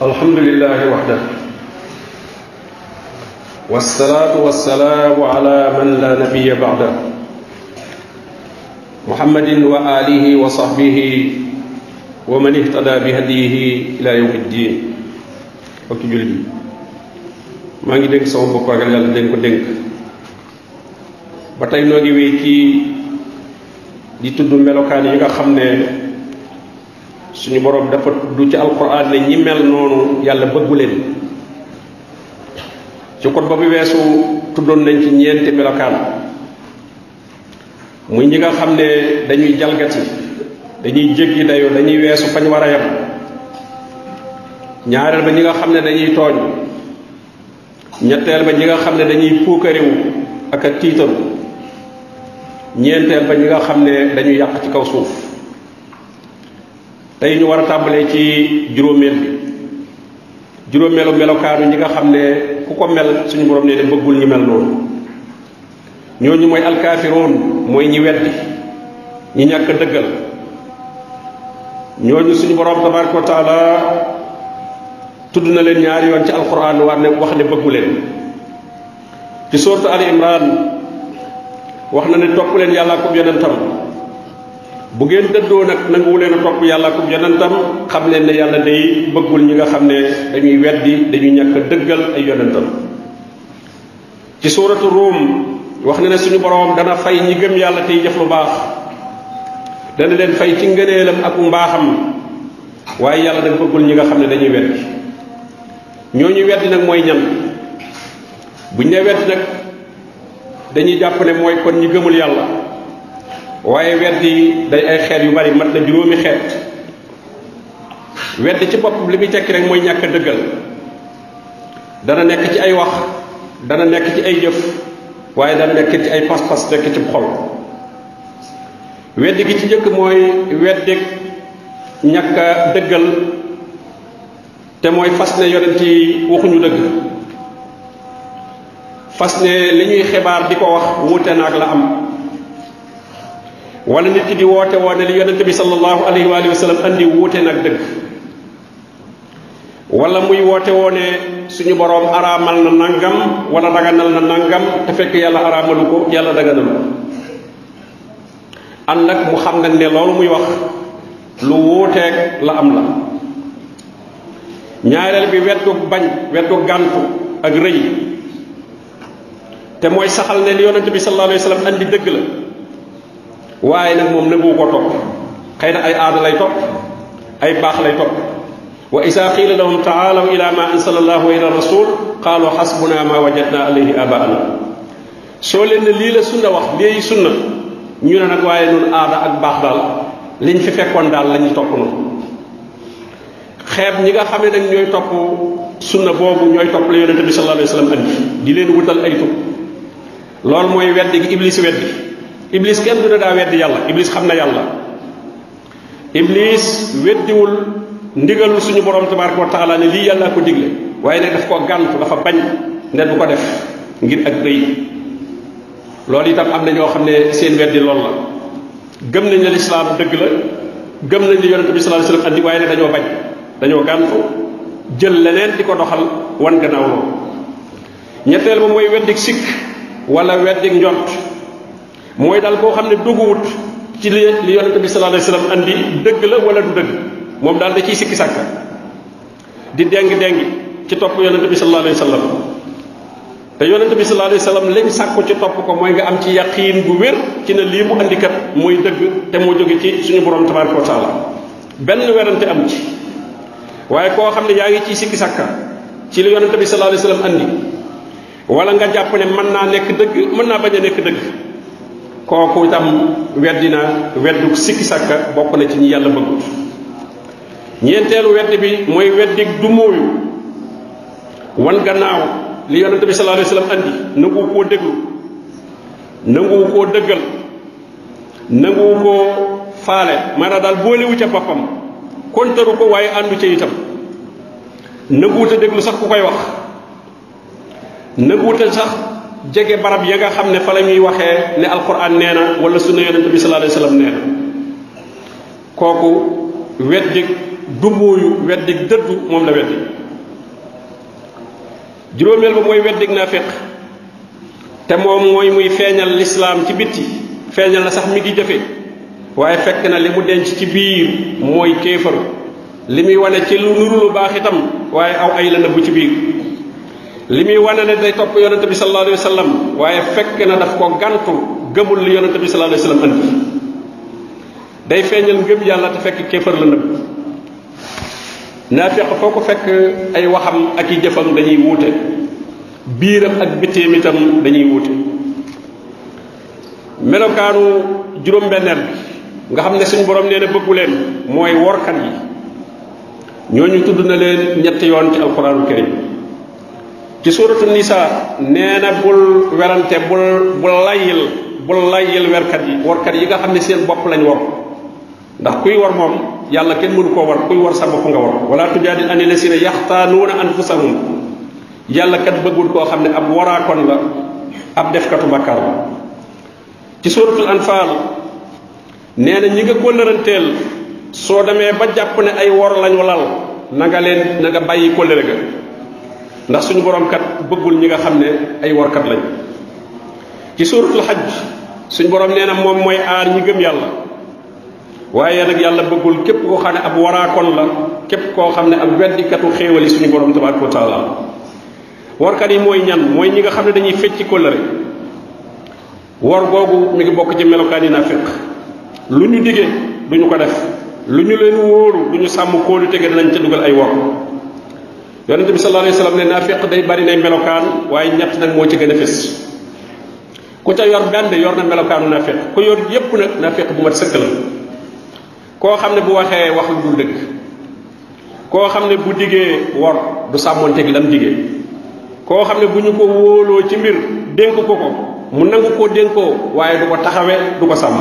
الحمد لله وحده والصلاة والسلام على من لا نبي بعده محمد وآله وصحبه ومن اهتدى بهديه إلى يوم الدين وكي جلبي ما نجي دنك سوى بكوا قال يالا دنك دنك batay no ngi wé ci di tuddu melokaan yi nga xamné suñu borom dafa tuddu ci alquran ne ñi mel nonu yalla bëggu leen ci ko ba bi wessu tuddon nañ ci ñenté melokaan muy ñi nga xamné dañuy jalgati dañuy jéggi dayo dañuy wessu fañ wara yam ñaaral ba ñi nga xamné dañuy togn ñettel ba ñi nga xamné dañuy puukarewu ak tiitaru ñentel ba ñi nga xamné dañu yaq ci kaw suuf tay ñu wara tambalé ci juromel bi juromelu melokaanu ñi nga xamné ku ko mel suñu borom né bëggul ñu mel non ñoñu moy al kafirun moy ñi weddi ñi ñak dëggal ñoñu suñu borom tabaraka taala tuddu na leen ñaari yoon ci alquran war ne wax ne bëggu leen ci sourate ali imran wax na ne topp leen yàlla ko yonentam bu ngeen dëddoo nag nanguwu leen a topp yàlla ko yonentam xam leen ne yàlla day bëggul ñi nga xam ne dañuy weddi dañuy ñàkk dëggal ay yonentam ci suuratu Ruum wax na ne suñu borom dana fay ñi gëm yàlla tey jëf lu baax dana leen fay ci ngëneelam ak mbaaxam waaye yàlla nag bëggul ñi nga xam ne dañuy weddi ñooñu weddi nag mooy ñan buñ ne weddi nag dañuy jàpp ne mooy kon ñi gëmul yàlla waaye weddi day ay xeet yu bari mat na juróomi xeet weddi ci bopp li muy tekki rek mooy ñàkk dëggal dana nekk ci ay wax dana nekk ci ay jëf waaye dana nekk ci ay pas-pas nekk ci xol weddi gi ci njëkk mooy weddi ñàkk dëggal te mooy fas ne yonent yi waxuñu dëgg fas ne li ñuy xibaar di ko wax wuute naag la am wala nit ki di woote woone li yonente bi sallallahu alayhi wa sallam andi wuute nag dëgg wala muy woote woone suñu boroom araamal na nangam wala daganal na nangam te fekk yàlla araamalu ko yàlla daganalu ko an nag mu xam nag ne loolu muy wax lu wuuteeg la am la ñaareel bi weddu bañ weddu gàntu ak rëy te mooy saxal ne li yonente bi sallallahu alayhi wasallam andi dëgg la waaye nag moom nëbbu ko topp xëy na ay aada lay topp ay baax lay topp wa isa qiila lahum taalaw ila ma ansala allahu wa ila rasul qaalu xasbuna ma wajadna alayhi abaana soo leen ne lii la sunna wax lii sunna ñu ne nag waaye noonu aada ak baax daal liñ fi fekkoon daal lañu topp noonu xeeb ñi nga xam ne nag ñooy topp sunna boobu ñooy topp la yonente bi sallallahu alayhi wasallam andi di leen wutal ay tub loolu mooy weddi gi iblis weddi iblis kenn du ne daa weddi yàlla iblis xam na yàlla iblis weddiwul ndigalul suñu borom tabaraka wa taala ne lii yàlla ko digle waaye nag daf ko gàntu dafa bañ ne du ko def ngir ak rëy loolu itam am na ñoo xam ne seen weddi loolu la gëm nañ ne lislaam dëgg la gëm nañ ne yonente bi sallallahu alayhi wasallam andi waaye nag dañoo bañ dañoo gàntu jël leneen di ko doxal wan gannaaw loolu ñetteel ba mooy weddik sikk wala weddik njont mooy daal koo xam ne dugguwut ci li yonente bi sallallahu alayhi wasallam andi dëgg la wala du dëgg moom daal da ciy sikki sàkka di déngi ci topp yonente bi sallallahu alayhi wasallam te yonente bi sallallahu alayhi wasallam lañ sàkku ci topp ko mooy nga am ci yaqiin bu wér ci ne lii mu andi kat mooy dëgg te moo jóge ci suñu borom tabaraka wa taala benn werante am ci waaye koo xam ne yaa ngi ciy sikki sàkka ci li yonente bi sallallahu alayhi wasallam andi wala nga jàpp ne mën naa nekk dëgg mën naa bañ a nekk dëgg kooku itam weddina weddu sikki sàkka bokk na ci ñi yàlla bëggut ñeenteelu weddi bi mooy weddik du mooyu wan gannaaw li yonente bi sallallahu alayhi wasallam andi nangu koo déglu nangu koo dëggal nangu koo faale maanaam daal boolewu ca boppam kontaru ko waaye àndu ca itam nanguwut a déglu sax ku koy wax nanguwut a sax jege barab ya nga xam ne fa la ñuy waxee ne alquran nee na wala sunna yonente bi sallallahu alayhi wasallam nee na kooku weddik dumooyu weddig dëddu moom la weddi juróomeel ba mooy weddig naafiq te moom mooy muy feeñal lislaam ci bitti feeñal na sax mi ngi jëfe waaye fekk na li mu denc ci biir mooy kéefar li muy wane ci lu nuru lu baax itam waaye aw ay la nëbbu ci biir li muy wane ne day topp yonente bi sallallahu alayhi wa sallam waaye fekk na daf ko gantu gëmul li yonente bi sallallahu alayhi wa sallam andi day feeñal ngëm yàlla te fekk kéefar la nëbb naafiq foo ko fekk ay waxam ak i jëfam dañuy wuute biiram ak bitteem itam dañuy wuute melokaanu juróom-benneel bi nga xam ne suñu borom nee na bëggu leen mooy workat yi ñooñu tudd na leen ñetti yoon ci alquranul karim ci suratu nisa nee na bul werante bul layyil workat yi nga xam ne seen bopp lañ wor ndax kuy war moom yàlla kenn mënu koo war kuy war sa bopp nga war wala tujaadil ani lasina yaxtaanuuna anfusahum yàlla kat bëggul koo xam ne ab waraakon la ab defkatu bàkkaar la ci suratul anfal nee na ñi nga kóllëranteel soo demee ba jàpp ne ay wor lañu lal na nga bàyyi kóllëre ga ndax suñu borom kat bëggul ñi nga xam ne ay workat lañ ci suratul hajj suñu borom nee na moom mooy aar ñi gëm yàlla waaye nag yàlla bëggul képp koo xam ne ab waraakon la képp koo xam ne ab weddikatu xéewali suñu borom tabaraka wa taala warkat yi mooy ñan mooy ñi nga xam ne dañuy fecci kóllëre wor googu mi ngi bokk ci melokaan yi naafiq lu ñu digee duñu ko def lu ñu leen wóoru du ñu sàmm kóolu tege dinañ ca dugal ay wor yonente bi sallallahu alayhi wa sallam ne naafiq day bari nay melokaan waaye ñett nag moo ci gën a fés ku ca yor benn yor na melokaanu naafiq ku yor yépp nag naafiq bu mat sëkk la koo xam ne bu waxee wax lu dul dëgg koo xam ne bu diggee wor du sàmmonteeg lam diggee koo xam ne bu ñu ko wóoloo ci mbir dénk ko mu nangu koo dénkoo waaye du ko taxawee du ko sàmm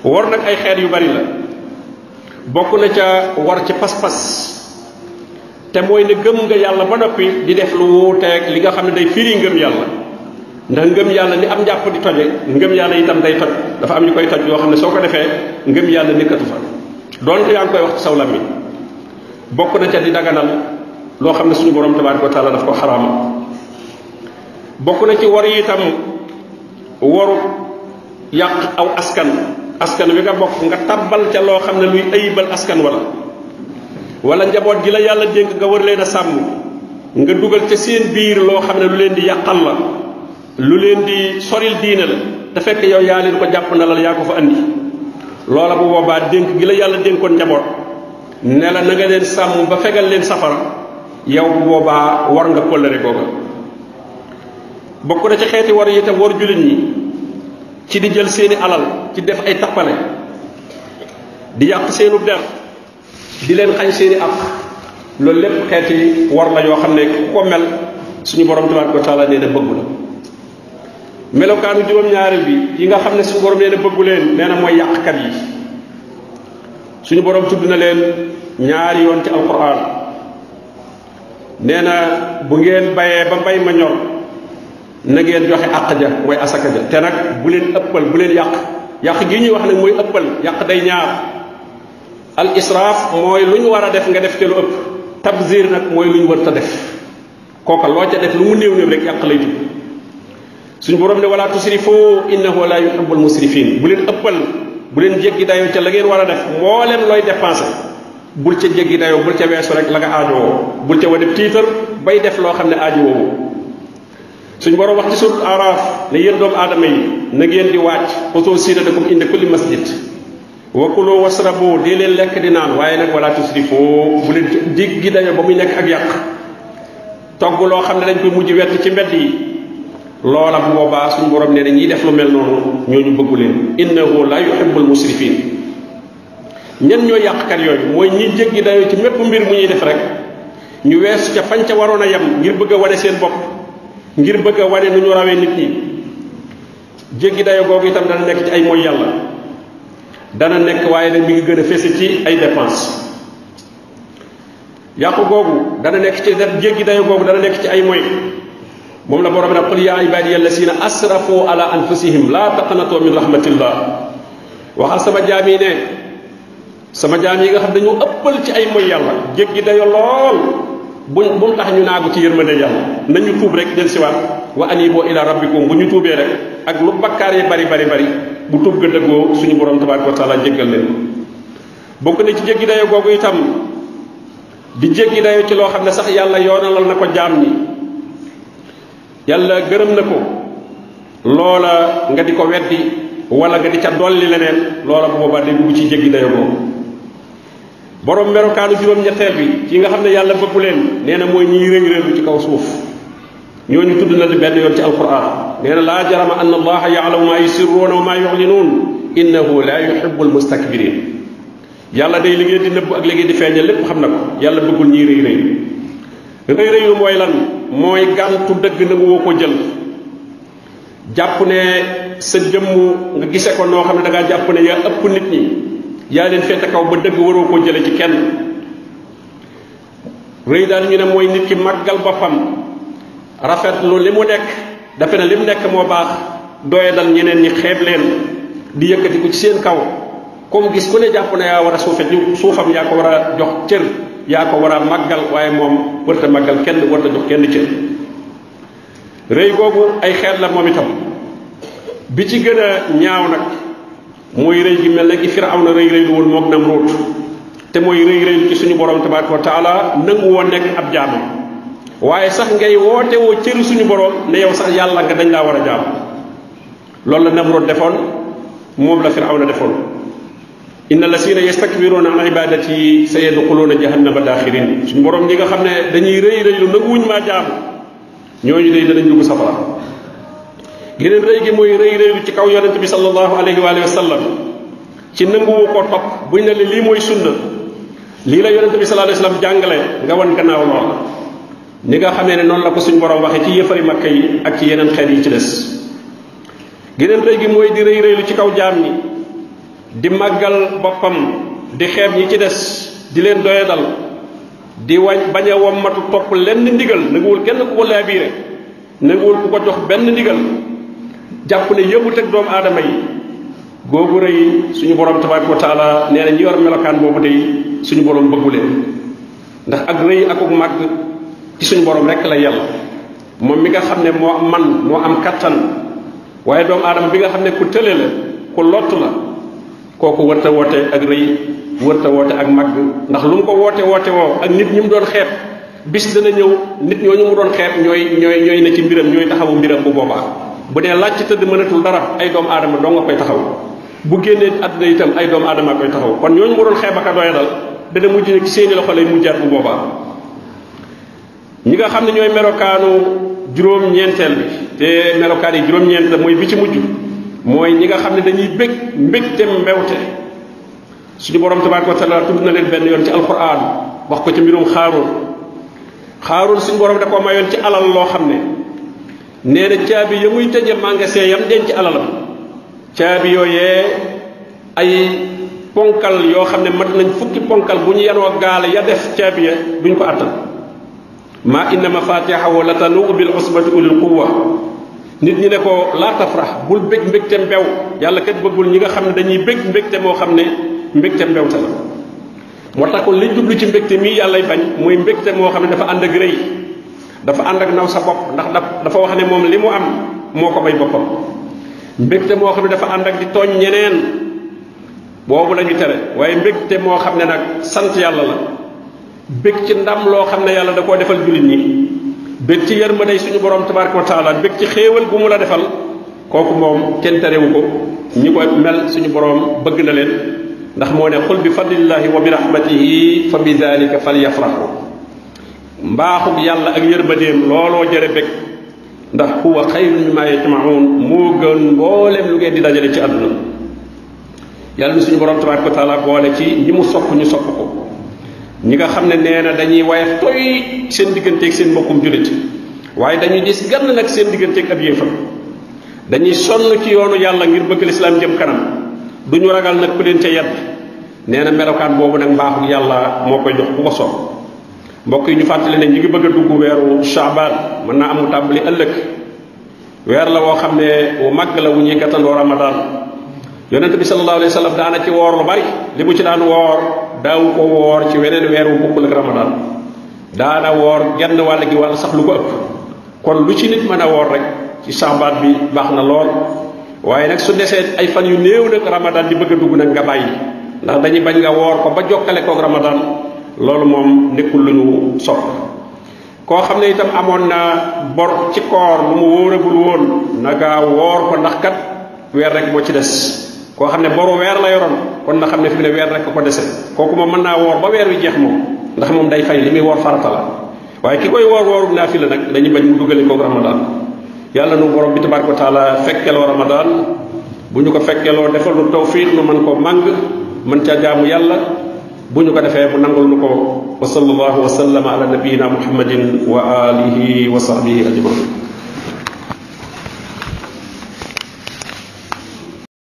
wor nag ay xeet yu bari la bokk na ca war ci pas-pas te mooy ne gëm nga yàlla ba noppi di def lu wuuteeg li nga xam ne day firi ngëm yàlla ndax ngëm yàlla ni am njàpp di toje ngëm yàlla itam day toj dafa am ñu koy toj yoo xam ne soo ko defee ngëm yàlla nekkatu fa doonte yaa ngi koy wax ci saw làmmiñ bokk na ca di daganal loo xam ne suñu borom tabaraka wa taala daf ko xaraama bokk na ci war yi itam waru yàq aw askan wi nga bokk nga tabbal ca loo xam ne luy ayibal askan wala njaboot gi la yàlla dénk nga war leen a sàmm nga dugal ca seen biir loo xam ne lu leen di yàqal la lu leen di soril diine la te fekk yow yaa leen ko jàpp na la yaa ko fa andi loola bu boobaa dénk gi la yàlla dénkoon njaboot ne la na nga leen sàmm ba fegal leen safara yow bu boobaa war nga kóllëre googa bokk na ci xeeti war yi itam war jullit ñi ci di jël seeni alal ci def ay tappale di yàq seenu der di leen xañ seeni ak loolu lépp xeeti war la yoo xam ne ku ko mel suñu borom tabaraka wa taala nee na bëggu la melokaanu juróom-ñaareel bi yi nga xam ne suñu borom nee na bëggu leen nee na mooy yàqkat yi suñu borom tudd na leen ñaari yoon ci alquran nee na bu ngeen bayee ba mbay ma ñor na ngeen joxe àq ja mooy asaka ja te nag bu leen ëppal bu leen yàq gi ñuy wax nag mooy ëppal yàq day ñaar al israaf mooy lu ñu war a def nga def ca lu ëpp tabzir nag mooy lu ñu war ta def kooka loo ca def lu mu néew néew rek yàq lay tudd suñu borom ne wala tusrifu innahu la yuhibbul musrifin bu leen ëppal bu leen jéggi dayoo ca la ngeen war a def mboolem looy dépensé bul ca jéggi dayoo bul ca weesu rek la nga aajowoo bul ca wane tiitar bay def loo xam ne aajowoo suñu borom wax ci suratul araf ne yéen doomu aadama yi na ngeen di wàcc xusoo siinatakum inda kulli masjid wa kulu wasrabu dee leen lekk di naan waaye nag wala tusrifu bu leen jéggi dayoo ba muy nekk ak yàq togg loo xam ne dañ koy mujj wett ci mbedd yi loola bu boobaa suñu borom nee na ñiy def lu mel noonu ñooñu bëggu leen innahu la yuhibbul musrifin ñen ñoo yàqkat yooyu mooy ñi jéggi dayoo ci mépp mbir mu ñuy def rek ñu weesu ca fañ ca waroon a yem ngir bëgg a wane seen bopp ngir bëgg a wane nu ñu rawee nit ñi jéggi dayoo googu itam dana nekk ci ay mooy yàlla dana nekk waaye nag mi ngi gën a fese ci ay dépense yàqu googu dana nekk ci def jéggi dayoo googu dana nekk ci ay mooy moom la borom ne qul yaa ibaadiya allasina asrafu ala anfusihim la taqnatu min rahmatillah waxal sama jaam yi ne sama jaam yi nga xam dañu ëppal ci ay moy yàlla jéggi dayo lool buñ tax ñu naagu ci yërmande yàlla nañu tuub rek del siwaat wa anibu ila rabbikum bu ñu tuubee rek ak lu bakkaar yi bari bu tuub ga dëggoo suñu borom tabaraka wa taala jéggal leen bokk na ci jéggi dayo googu itam di jéggi dayo ci loo xam ne sax yàlla yoonalal na ko jaam ñi yàlla gërëm na ko loola nga di ko weddi wala nga di ca dolli leneen loola bu boobaa day dugg ci jéggi dayo googu borom melokaanu juróom-ñetteel bi ci nga xam ne yàlla bëggu leen nee na mooy ñiy rëy-rëylu ci kaw suuf ñooñu tudd na di benn yoon ci alquran nee na laa jarama anna allaha yaalamu maa yusirruuna wa maa yuxlinuun innahu laa yuhibbu almustakbirin yàlla day liggéey di nëbb ak liggéey di feeñal lépp xam na ko yàlla bëggul ñiy rëy-rëylu rëy-rëylu mooy lan mooy gàntu dëgg na woo ko jël jàpp ne sa jëmm nga gise ko noo xam ne da ngaa jàpp ne yaa ëpp nit ñi yaa leen féete kaw ba dëgg waroo koo jële ci kenn rëy daal ñu ne mooy nit ki màggal boppam rafetlu li mu nekk dafa ne li mu nekk moo baax doye dal ñeneen ñi xeeb leen di yëkkati ko ci seen kaw comme gis ku ne jàpp ne yaa war a suufe suufam yaa ko war a jox cër yaa ko war a màggal waaye moom warta màggal kenn warta jox kenn cër rëy googu ay xeet la moom itam bi ci gën a ñaaw nag mooy rëy gi mel ne ki Firawna rëy-rëylu woon moog Namruud te mooy rëy-rëylu ci suñu borom tabaraka wa taala nangu woon nekk ab jaamam waaye sax ngay woote woo cëri suñu borom ne yow sax yàlla nga dañ laa war a jaam loolu la Namruud defoon moom la Firawna defoon inna lasina yastakbiruuna an ibadati sayadxuluuna jahannama daaxirin suñu borom ñi nga xam ne dañuy rëy-rëylu nanguwuñ maa jaam ñooñu day danañ dugg safara geneen rëy gi mooy rëy-rëylu ci kaw yonente bi sallallahu alayhi wa sallam ci nanguwu ko topp buñ ne lii mooy sunna lii la yonente bi sallallahu alayhi wa sallam jàngale nga wan gannaaw lool ni nga xamee ne noonu la ko suñ borom waxee ci yëfari makka yi ak ci yeneen xeet yi ci des geneen rëy gi mooy di rëy-rëylu ci kaw jaam ñi di màggal boppam di xeeb ñi ci des di leen doyadal di bañ a wommatu topp lenn ndigal nanguwul kenn ku ko laabiire nanguwul ku ko jox benn ndigal jàpp ne yëmut ak doomu aadama yi googu rëy suñu borom tabaraka wa taala nee na ñi war melokaan boobu day suñu borom bëggu leen ndax ak rëy akuk màgg ci suñu borom rek la yàlla moom mi nga xam ne moo am man moo am kattan waaye doomu aadama bi nga xam ne ku tële la ku lott la kooku wërta woote ak rëy wërta woote ak màgg ndax lu mu ko woote woo ak nit ñi mu doon xeeb bis dana ñëw nit ñooñu mu doon xeeb ñooy ne ci mbiram ñooy taxawu mbiram bu boobaa bu dee laaj ci tëdd mënatul dara ay doomu aadama doo nga koy taxaw bu génnee àdduna itam ay doomu aadama koy taxaw kon ñooñu mu doon xeeb ak a doyadal dana mujj ne ci seeni loxo lay mujjaat bu boobaa ñi nga xam ne ñooy melokaanu juróom-ñeenteel bi te melokaan yi juróom-ñeent la mooy bi ci mujj mooy ñi nga xam ne dañuy bég mbégte mbewte suñu borom tabaraka wa taala tudd na leen benn yoon ci alquran wax ko ci mbirum xaaroon suñu borom da ko mayoon ci alal loo xam ne nee na caabi ya muy tëje magasin yam denc alalam caabi yooyee ay ponkal yoo xam ne mat nañ fukki ponkal bu ñu yanoo gaale ya def caabi ya duñ ko attan maa inna mafatixahu la tanuu bil usbati ulil quwa nit ñi ne ko laa tafrax bul bég mbégte mbew yàlla kat bëggul ñi nga xam ne dañuy bég mbégte moo xam ne mbégte mbewte la moo tax kon liñ jublu ci mbégte mii yàllay bañ mooy mbégte moo xam ne dafa ànd ak rëy dafa ànd ak naw sa bopp ndax dafa wax ne moom li mu am moo ko may boppam mbégte moo xam ne dafa ànd ak di tooñ ñeneen boobu la ñu tere waaye mbégte moo xam ne nag sant yàlla la bég ci ndam loo xam ne yàlla da koo defal jullit ñi bég ci yërmande suñu borom tabaraka wa taala bég ci xéewal gu mu la defal kooku moom kenn terewu ko ñi koy mel suñu borom bëgg na leen ndax moo ne xul bi fadlillahi wa bi rahmatihi fa bi dalika falyafrahu mbaaxug yàlla ak yërmandeem looloo jëre bég ndax huwa xayrun mimma yajmaun moo gën mbooleem lu ngeen di dajale ci àdduna yàlla ni suñu borom tabaraka wa taala boole ci ñi mu sopp ñu sopp ko ñi nga xam ne nee na dañuy wayaf toy seen digganteeg seen mbokkum jullit waaye dañuy gis gann nag seen digganteeg ab yéefar dañuy sonn ci yoonu yàlla ngir bëgg lislaam jëm kanam duñu ragal nag ku leen ca yedd nee na melokaan boobu nag mbaaxu yàlla moo koy jox ku ko soob mbokk yi ñu fàttali ne ñu ngi bëgg a dugg weeru Shaabaan mën naa am mu tàmbali ëllëg weer la woo xam ne wu màgg la wu ñuy gàttandoo Ramadan yonent bi sallallahu alayhi wa sallam daana ci woor lu bari li mu ci daan woor daaw ko woor ci weneen weer wu bokkul ak ramadan daana woor genn wàll gi wala sax lu ko ëpp kon lu ci nit mën a woor rek ci sàmbaat bi baax na lool waaye nag su desee ay fan yu néew nag ramadan di bëgg a dugg nag nga bàyyi ndax dañuy bañ nga woor ko ba jokkale koog ramadan loolu moom nekkul lu ñu sopp koo xam ne itam amoon na bor ci koor bu mu wóoragul woon naga woor ko ndax kat weer rek moo ci des koo xam ne boru weer la yoroon kon na xam ne fi mu ne weer rek ko dese kooku moom mën naa woor ba weer wi jeex moom ndax moom day fay li muy woor farata la waaye ki koy woor wooru naafila nag dañuy bañ mu duggale koog ramadan yàlla nu borom bi tabaraka wa taala fekkeloo ramadan bu ñu ko fekkeloo defal nu tawfiq nu man ko màng mën ca jaamu yàlla bu ñu ko defee mu nangul nu ko wa sallallahu wa sallama ala nabiyina muhammadin wa alihi wa sahbihi ajmain